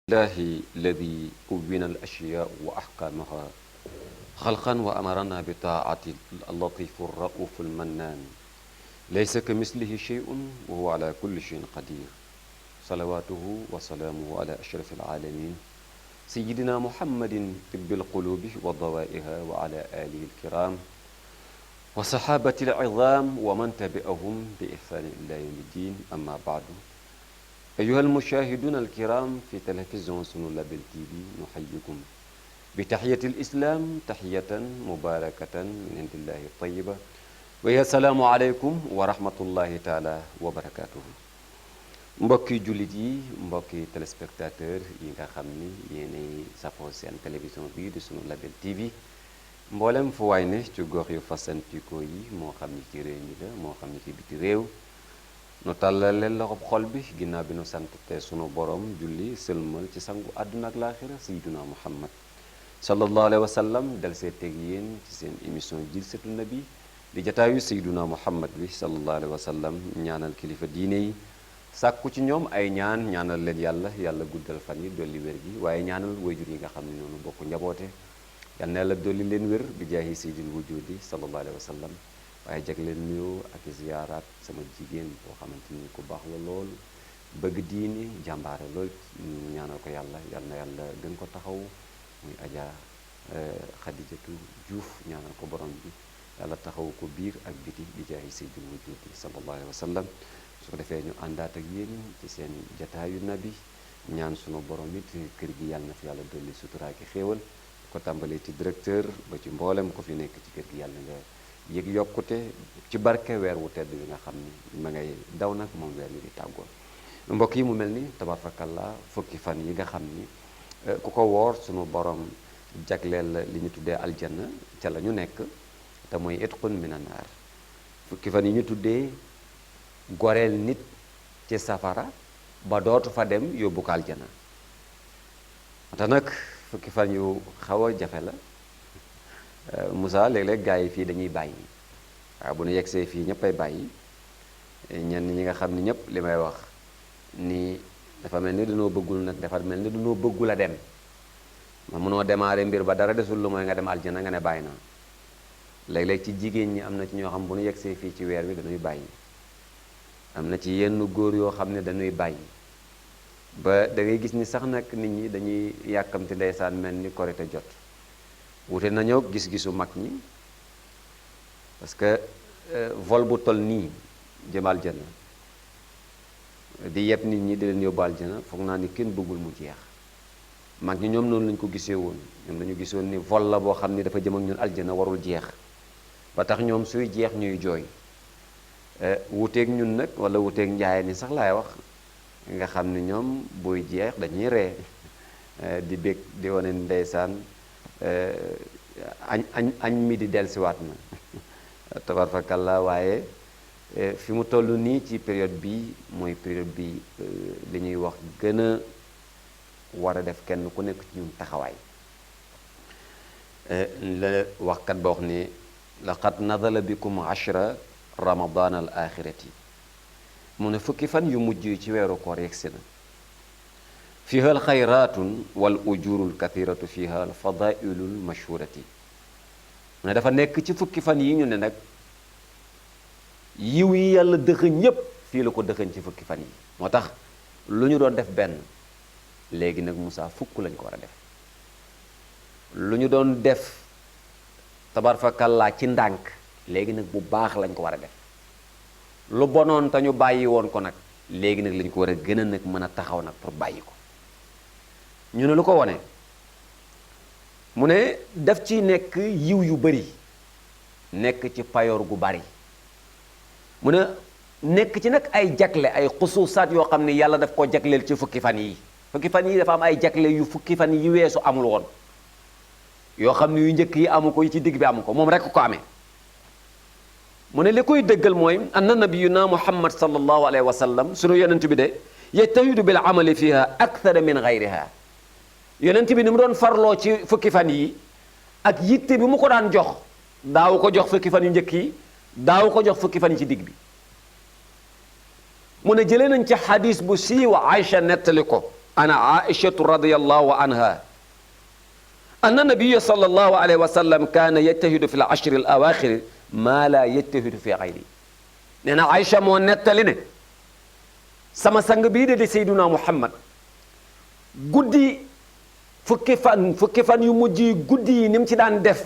الله الذي كون الأشياء وأحكامها خلقا وأمرنا بطاعة اللطيف الرؤوف المنان ليس كمثله شيء وهو على كل شيء قدير صلواته وسلامه على أشرف العالمين سيدنا محمد طب القلوب وضوائها وعلى آله الكرام وصحابة العظام ومن تبعهم بإحسان إلى يوم الدين أما بعد أيها المشاهدون الكرام في تلفزيون سنو لابل تي في نحييكم بتحية الإسلام تحية مباركة من عند الله الطيبة وهي السلام عليكم ورحمة الله تعالى وبركاته mbokki jullit yi mbokki téléspectateur yi nga xam ni yéenay safoo seen télévision bii di sunu label TV mboolem fu waay ne ci gox yu fasantikoo yi moo xam ni ci réew mi la moo xam ni ci biti réew nu tàllal leen loxob xol bi ginnaaw bi nu sant te sunu borom julli sëlmal ci sangu àdduna ak laaxira sayyiduna Muhammad sallallahu alayhi wa sallam del see teg yéen ci seen émission Jilsatu Nabi di jataayu sayyiduna Muhammad bi sallallahu alayhi wa sallam ñaanal kilifa diine yi sàkku ci ñoom ay ñaanal leen yàlla guddal fan yi dolli wér gi waaye ñaanal wayjur yi nga xam ne noonu bokk njaboote yal na yàlla dolli leen wér bi jaahi sayyidil wujudi sallallahu alayhi wa sallam waaye jag leen nuyoo ak ziyaaraat sama jigéen boo xamante ni ku baax la lool bëgg diini jàmbaare lool ñaanal ko yàlla yal na yàlla gën ko taxaw muy Adja Xadijatu Juuf ñaanal ko borom bi yàlla taxaw ko biir ak biti bi jaahi sayyidil wujudi sallallahu alayhi wa sallam su ko defee ñu àndaat ak yéen ci seen jataayu nabi ñaan sunu borom it kër gi yàlla na fi yàlla dolli suturaa ki xéewal ko tàmbalee ci directeur ba ci mboolem ko fi nekk ci kër gi yàlla nga yëg yokkute ci barke weer wu tedd bi nga xam ni ma ngay daw nag moom weer wi di tàggoon mbokk yi mu mel ni tabarakallah fukki fan yi nga xam ni ku ko woor sunu borom jagleel li ñu tuddee aljanna ca la ñu nekk te mooy itqun minan naar fukki fan yi ñu tuddee goreel nit ci safara ba dootu fa dem yóbbu ko aljana te nag fukki fan yu xaw a jafe la Moussa léeg-léeg gars yi fii dañuy bàyyi waaw bu nu yegsee fii ñëppay bàyyi ñenn ñi nga xam ni ñëpp li may wax ni dafa mel ni dañoo bëggul nag dafa mel ni dañoo bëggul a dem ma mënoo démarrer mbir ba dara desul lu mooy nga dem aljana nga ne bàyyi naa léeg-léeg ci jigéen ñi am na ci ñoo xam bu nu yegsee fii ci weer wi dañuy bàyyi am na ci yenn góor yoo xam ne dañuy bàyyi ba da ngay gis ni sax nag nit ñi dañuy yàkkamti ndeysaan mel ni korite jot wute nañoo gis-gisu mag ñi parce que vol bu toll nii jëm aljana di yeb nit ñi di leen yóbbu aljana foog naa ni kenn bëggul mu jeex mag ñi ñoom noonu lañ ko gisee woon ñoom dañu gisoon ni vol la boo xam ni dafa jëm ak ñun aljana warul jeex ba tax ñoom suy jeex ñuy jooy wuteeg ñun nag wala wuteeg njaay ni sax laay wax nga xam ni ñoom buy jeex dañuy ree di bég di wane ndeysaan añ mi di dellusiwaat na tabarfakalla waaye fi mu toll nii ci période bi mooy période bi li ñuy wax gën a war a def kenn ku nekk ci ñun taxawaay la waxkat ba wax ni laqad nadala bikum ashra ramadan al axirati mu ne fukki fan yu mujj yi ci weeru koor yegsi na fiha al xayratun wal ujurul kathiratu fiha al fadailul mashhurati mu ne dafa nekk ci fukki fan yi ñu ne nag yiw yi yàlla dëxëñ yépp fii la ko dëxëñ ci fukki fan yi moo tax lu ñu doon def benn léegi nag Moussa fukk lañ ko war a def lu ñu doon def tabarfakallaa ci ndànk léegi nag bu baax lañ ko war a def lu bonoon te ñu bàyyi woon ko nag léegi nag lañ ko war a gën a nag mën a taxaw nag pour bàyyi ko ñu ne lu ko wone mu ne daf ci nekk yiw yu bari nekk ci payoor gu bari mu ne nekk ci nag ay jagle ay xusuusaat yoo xam ne yàlla daf ko jagleel ci fukki fan yi dafa am ay jagle yu fukki fan yi weesu amul woon yoo xam ne yu njëkk yi amu ko yi ci digg bi amu ko moom rekk ko amee mu ne li koy dëggal mooy anna nabiyuna muhammad sallallahu alayhi wa sallam sunu yonent bi de yajtahidu bil amali fiha akthara min gayriha yonent bi ni mu doon farloo ci fukki fan yi ak yitte bi mu ko daan jox daaw ko jox fukki fan yu njëkk yi daaw ko jox fukki fan yi ci digg bi mu ne jëlee nañ ci xadis bu siiw Aïcha nettali ko an aishatu radiyallahu anha anna nabiyya sallallahu alayhi wa sallam kaana yajtahidu fi al-ashri al-awaakhir maa laa yajtahidu fi ghayri. nee na Aïcha moo nettali ne sama sang bii de Seydina Muhammad guddi fukki fan yu mujj yi guddi yi ni mu ci daan def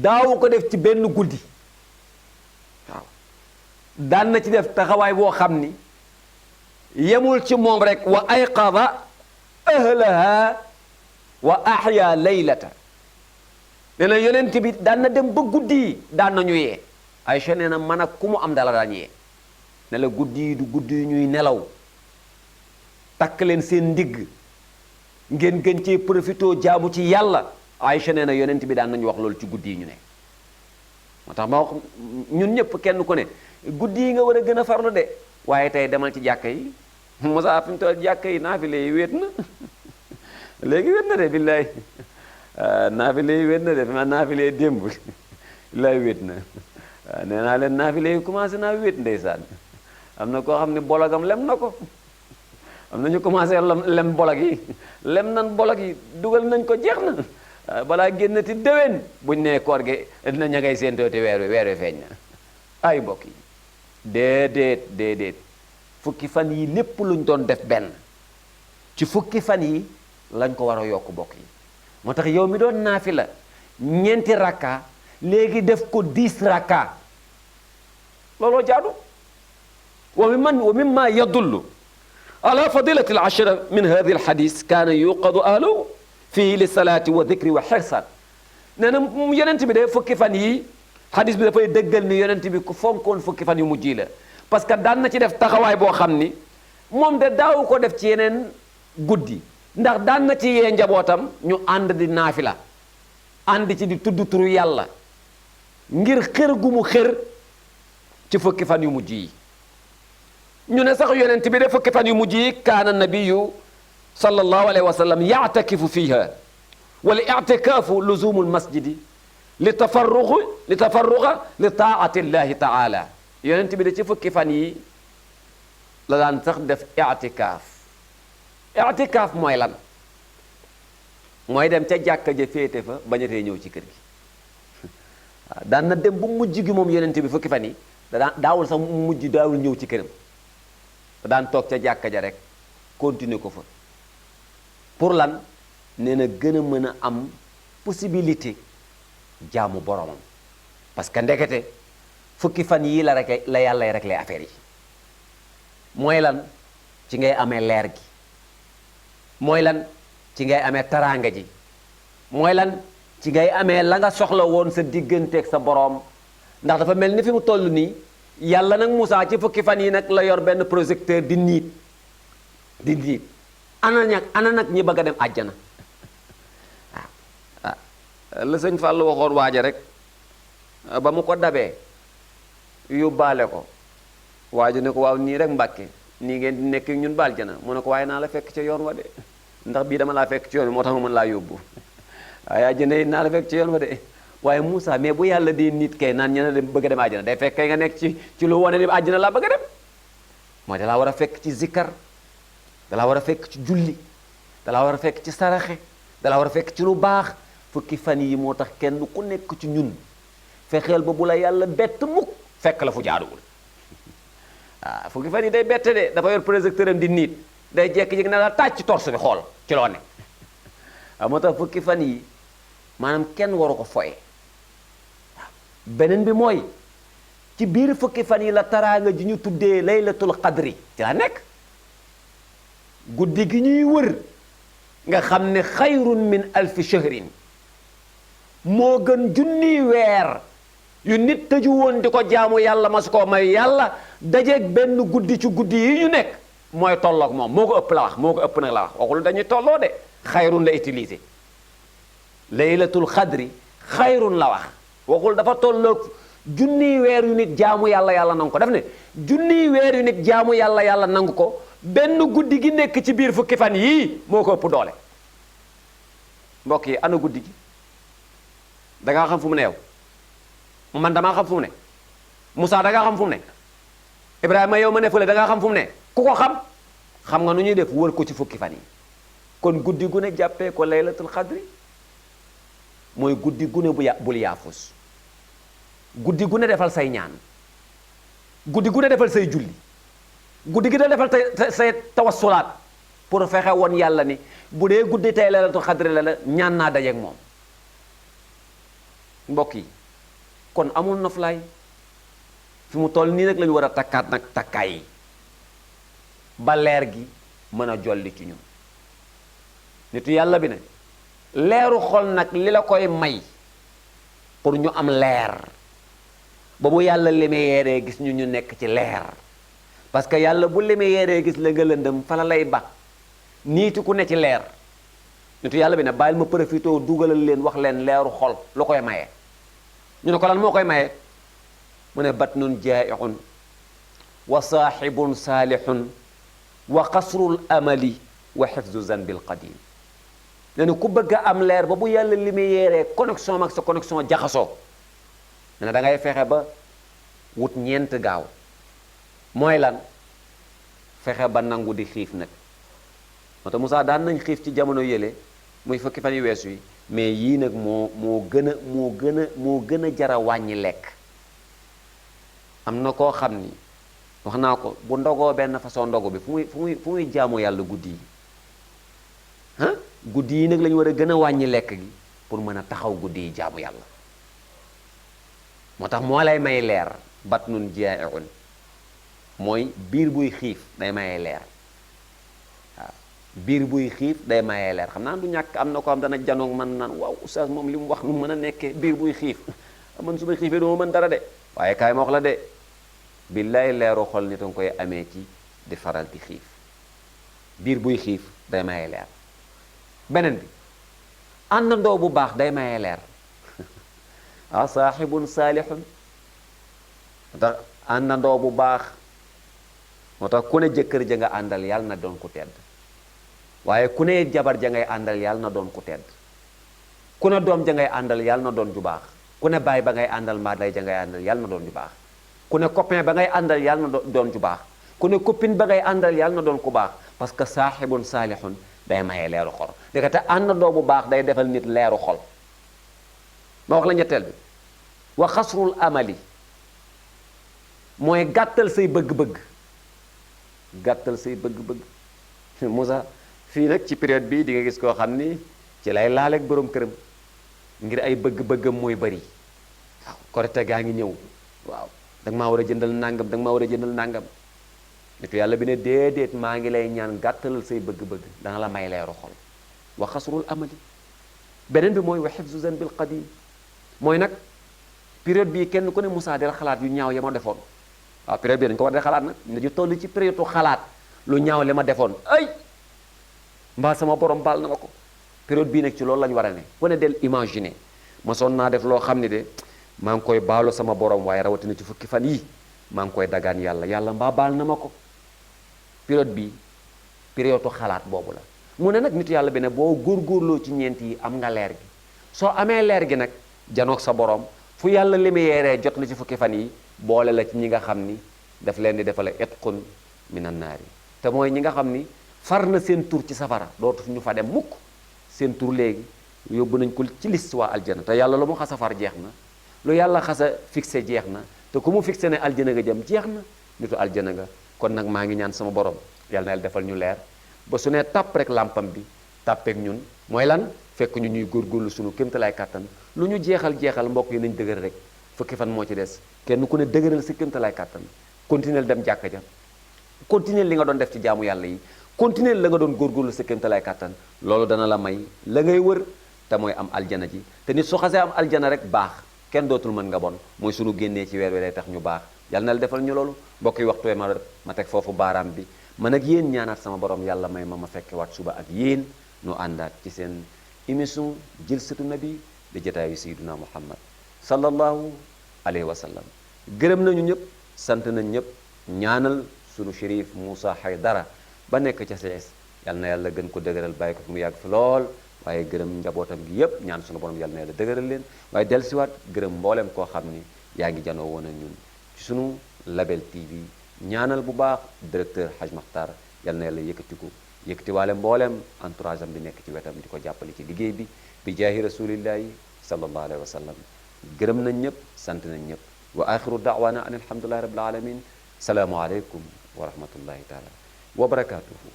daawu ko def ci benn guddi waaw daan na ci def taxawaay boo xam ni yemul ci moom rek wa ayqada ahlaha wa ahya laylata. nee na yonent bi daan na dem ba guddi yi daan nañu yee. Aïcha nee na man ak ku mu am dala daan yee ne la guddi yi du guddi yu ñuy nelaw takk leen seen ndigg ngeen gën cee profité jaamu ci yàlla. Aïcha nee na yonent bi daan nañu wax loolu ci guddi yi ñu ne. moo tax ma wax ñun ñëpp kenn ku ne guddi yi nga war a gën a farlu de waaye tey demal ci jàkka yi Moussa fi mu toll jàkka yi naafile yi wéet na léegi wéet na de billaay naafile yi wéet na de ma naafile démb billaay wéet na nee naa leen naafile yi commencé naa wéet ndeysaan. am na koo xam ne bologam lem na ko am na ñu commencé lem bolog yi lem nan bolog yi dugal nañ ko jeex na balaa génnati déwén buñ nee koor gi na ña ngay séentooti weer wi feeñ na. ay mbokk yi déedéet fukki fan yi lépp luñ doon def benn ci fukki fan yi lañ ko war a yokk mbokk yi. moo tax yow mi doon naafila ñeenti rakka léegi def ko 10 rakka looloo jaadu. wa mimma yadullu ala fadilati al-ashra min hadhihi al-hadith kaana yuqadu ahluhu fii li salaati wa dhikri wa xirsan. nee na yonent bi de fukki fan yi hadith bi dafay dëggal ni yonent bi ku fonkoon fukki fan yu mujj yi la parce que daan na ci def taxawaay boo xam ni moom de daawu ko def ci yeneen guddi ndax daan na ci yee njabootam ñu ànd di naafila ànd ci di tudd turu yàlla ngir xër gu mu xër ci fukki fan yu mujj yi. ñu ne sax yonent bi de fukki fan yu mujj yi kaana nabiyu sallallahu alayhi wa sallam yaatakifu fiha wal i'tikaafu luzumul masjidi li tafarruga li taati llahi taala. yonent bi de ci fukki fan yi la daan sax def i'tikaaf mooy lan mooy dem ca jàkka ja féete fa bañatee ñëw ci kër gi. waaw daan na dem bu mujj gi moom yonent bi fukki fan yi daawul sax mujj daawul ñëw ci këram daan toog ca jàkka ja rek continuer ko fa pour lan nee na gën a mën a am possibilité jaamu boromam parce que ndekete fukki fan yii la rek la yàllay rek lay affaire yi mooy lan ci ngay amee leer gi mooy lan ci ngay amee taraanga ji mooy lan ci ngay amee la nga soxla woon sa digganteeg sa borom ndax dafa mel ni fi mu toll nii yàlla nag Moussa ci fukki fan yi nag la yor benn projecteur di niit ana nag ñi bëgg a dem àjjana. la sëñ Fallou waxoon waaja rek ba mu ko dabee yóbbaale ko waaja ne ko waaw nii rek Mbàkke nii ngeen di nekk ñun baal jana mu ne ko waaye naa la fekk ca yoon wa de ndax bii dama laa fekk ci yoon wi moo tax ma mën laa yóbbu waaye àjjana yi naa la fekk ci yoon wa de waaye Moussa mais bu yàlla di nit kay naan ñeneen dem bëgg a dem àjjana day fekk kay nga nekk ci lu wane ni àjjana laa bëgg a dem mooy dalaa war a fekk ci zikkar dalaa war a fekk ci julli dalaa war a fekk ci saraxe dalaa war a fekk ci lu baax fukki fan yi moo tax kenn ku nekk ci ñun fexeel ba bu la yàlla bett mukk fekk la fu jaaduwul waaw fukki fan yi day bette de dafa yor projecteur am di niit day jekki-jekki na la tàcc ci torse bi xool ci loo ne waaw moo tax fukki fan yi maanaam kenn waru ko foye waaw beneen bi mooy ci biir fukki fan yi la taraanga ji ñu tuddee laylatul qadri ci la nekk guddi gi ñuy wër nga xam ne xayrun min alfi shahrin moo gën junniy weer yu nit tëju woon di ko jaamu yàlla mas koo may yàlla dajeeg benn guddi ci guddi yi ñu nekk mooy tolloog moom moo ko ëpp la wax moo ko ëpp nag la wax waxul dañuy tolloo de xayrun la utilisé laylatul xadri xayrun la wax waxul dafa tolloog junniy weer yu nit jaamu yàlla yàlla nangu ko daf ne junniy weer yu nit jaamu yàlla yàlla nangu ko benn guddi gi nekk ci biir fukki fan yii moo ko ëpp doole mbokk yi ana guddi gi da ngaa xam fu mu ne yow man damaa xam fu mu ne Moussa da ngaa xam fu mu ne Ibrahima yow ma ne fële da ngaa xam fu mu ne ku ko xam xam nga nu ñuy def wër ko ci fukki fan yi kon guddi gu ne jàppee ko laylatul xadri mooy guddi gu ne bul yaafus guddi gu ne defal say ñaan guddi gu ne defal say julli guddi gi ne defal say tawassulaat pour fexe woon yàlla ni bu dee guddi tey laylatul xadri la ñaan naa dajeeg moom mbokk yi kon amul noflaay fi mu toll nii nag la ñu war a takkaat nag takkaay yi ba leer gi mën a jolli ci ñun nitu yàlla bi ne leeru xol nag li la koy may pour ñu am leer ba bu yàlla lumière gis ñu nekk ci leer parce que yàlla bu lumière gis la nga lëndëm fa la lay ba niitu ku ne ci leer nitu yàlla bi ne bàyyil ma profité dugalal leen wax leen leeru xol lu koy maye ñu ne ko lan moo koy maye mu ne batnun jaa'i'un wa saaxibun saalihun wa qasrul amali wa xifzu zanbil qadim nee na ku bëgg a am leer ba bu yàlla lumière connexion ak sa connexion jaxasoo nee na da ngay fexe ba wut ñeent gaaw mooy lan fexe ba nangu di xiif nag moo tax Moussa daan nañ xiif ci jamono yële muy fukki fan yu weesu yi mais yii nag moo gën a jara wàññi lekk am na koo xam ni wax naa ko bu ndogoo benn façon ndogu bi fu muy jaamu yàlla guddi yi guddi yi nag la ñu war a gën a wàññi lekk gi pour mën a taxaw guddi yi jaamu yàlla moo tax moo lay may leer batnun jaa'i'un mooy biir buy xiif day maye leer waaw biir buy xiif day maye leer xam naa du ñàkk am na ko am dana janoog man naan waaw oustaz moom li mu wax nu mën a nekkee biir buy xiif man su ma xiifee duma mën dara de waaye kaay ma wax la de billaay leeru xol nit a nga koy amee ci di faral di xiif biir buy xiif day maye leer beneen bi àndandoo bu baax day maye leer ah saaxibun saalihun moo tax àndandoo bu baax moo tax ku ne jëkkër ja nga àndal yàlla na doon ku tedd waaye ku ne jabar ja ngay àndal yàlla na doon ku tedd ku ne doom ja ngay àndal yàlla na doon ju baax ku ne baay ba ngay àndal mbaa day ja ngay àndal yàlla na doon ju baax ku ne copain ba ngay àndal yàlla na doon ju baax ku ne copine ba ngay àndal yàlla na doon ku baax parce que saaxibun saalihun day maye leeru xol dëgg te àndandoo bu baax day defal nit leeru xol ma wax la ñetteel bi wa xasrul amali mooy gàttal say bëgg-bëgg gàttal say bëgg-bëgg Moussa fii nag ci période bii di nga gis koo xam ni ci lay laaleeg boroom këram ngir ay bëgg-bëggam mooy bari waaw korite gaa ngi ñëw waaw danga maa war a jëndal nàngam danga maa war a jëndal nàngam nitu yàlla bi ne déedéet maa ngi lay ñaan gàttalal say bëgg-bëgg danga la may leeru xol wa xasrul amali beneen bi mooy wa hifzu zanbil qadim mooy nag période bii kenn ku ne Moussa del xalaat yu ñaaw ya ma defoon waaw période bii dañu ko war di xalaat nag ñu toll ci période xalaat lu ñaaw li ma defoon ay mbaa sama borom baal na ma ko période bii nag ci loolu la ñu war a ne ku ne del imaginer ma soon naa def loo xam ne de maa ngi koy baalu sama borom waaye rawatina ci fukki fan yii maa ngi koy dagaan yàlla mbaa baal na ma ko période bi période xalaat boobu la mu ne nag nitu yàlla bi ne boo góorgóorloo ci ñeent yi am nga leer gi soo amee leer gi nag janoog sa borom fu yàlla lumière jot la ci fukki fan yi boole la ci ñi nga xam ni daf leen di defale itqun minan naari te mooy ñi nga xam ni far na seen tur ci safara dootu ñu fa dem mukk seen tur léegi yóbbu nañ ko ci liste waa aljana te yàlla lu mu xas a far jeex na lu yàlla xas a fixé jeex na te ku mu fixé ne aljana nga jëm jeex na nitu aljana nga kon nag maa ngi ñaan sama borom yàlla na yàlla defal ñu leer ba su ne tàpp rek làmpam bi tàppeek ñun mooy lan fekk ñu ñuy góorgóorlu suñu kéemtalaay kàttan lu ñu jeexal mbokk yi nañ dëgër rek fukki fan moo ci des kenn ku ne dëgëral sa kéemtalaay kàttan continuer dem jàkka ja continuer li nga doon def ci jaamu yàlla yi continuer la nga doon góorgóorlu sa kéemtalaay kàttan loolu dana la may la ngay wër te mooy am aljana ji te nit su xasee am aljana rek baax kenn dootul mën nga bon mooy suñu génnee ci weer wi day tax ñu baax yàlla na la defal ñu loolu mbokk yi waxtu ma teg foofu baaraam bi man ak yéen ñaanaat sama borom yàlla may ma fekke waat suba ak yéen nu àndaat ci seen émission jilsatu nabi di jotaayu sayyiduna muhammad sallallahu alayhi wa sallam gërëm nañu ñëpp sant nañ ñëpp ñaanal sunu shérif Moussa Haydara ba nekk ca CS yal na yàlla gën ko dëgëral bàyyi ko fi mu yàgg fi lool waaye gërëm njabootam gi yëpp ñaan sunu borom yal na yàlla dëgëral leen waaye dellusiwaat gërëm mboolem koo xam ni yaa ngi janoo woon ak ñun ci sunu Label TV ñaanal bu baax directeur Haj Makhtar yal na yàlla yëkkati ko yëkkati waale mboolem entourage am bi nekk ci wetam di ko jàppale ci liggéey bi jaahi rasulillahi sallallahu alayhi wa sallam gërëm nañ ñëpp sant nañ ñëpp wa axiru daawana an alhamdulillahi rabbil alamin salaamu aleykum wa rahmatullahi taala wa barakatuhu